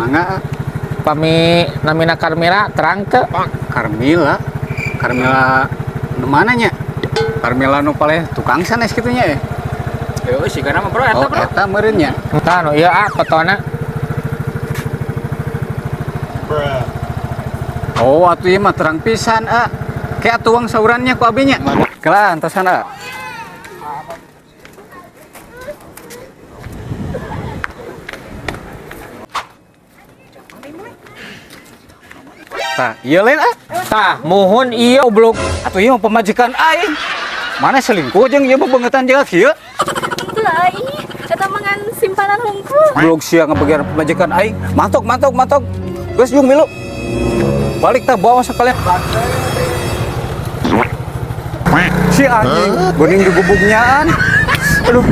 Mangga. Pami namina Karmila terang teu? Karmila. Karmila nu mana nya? Karmila nu paleh tukang sanes kitu nya ya? Yo, sih karena mah bro eta Oh, bro. eta meureun nya. Tah nu ieu ah fotona. Oh, atuh ieu mah terang pisan, ah. Kayak tuang saurannya ku abi nya. Kela antosan, ah. Tah, ieu lain ah. Tah, muhun ieu goblok. Atuh ieu mah pamajikan aing. Mana selingkuh jeung ieu mah beungetan jeung kieu. Teu ih, eta mah ngan simpanan hungkul. Goblok sia ngabagian pamajikan aing. Mantok, mantok, mantok. Geus jung milu. Balik tah bawa sekalian. Si anjing, geuning digubugnyaan. Aduh.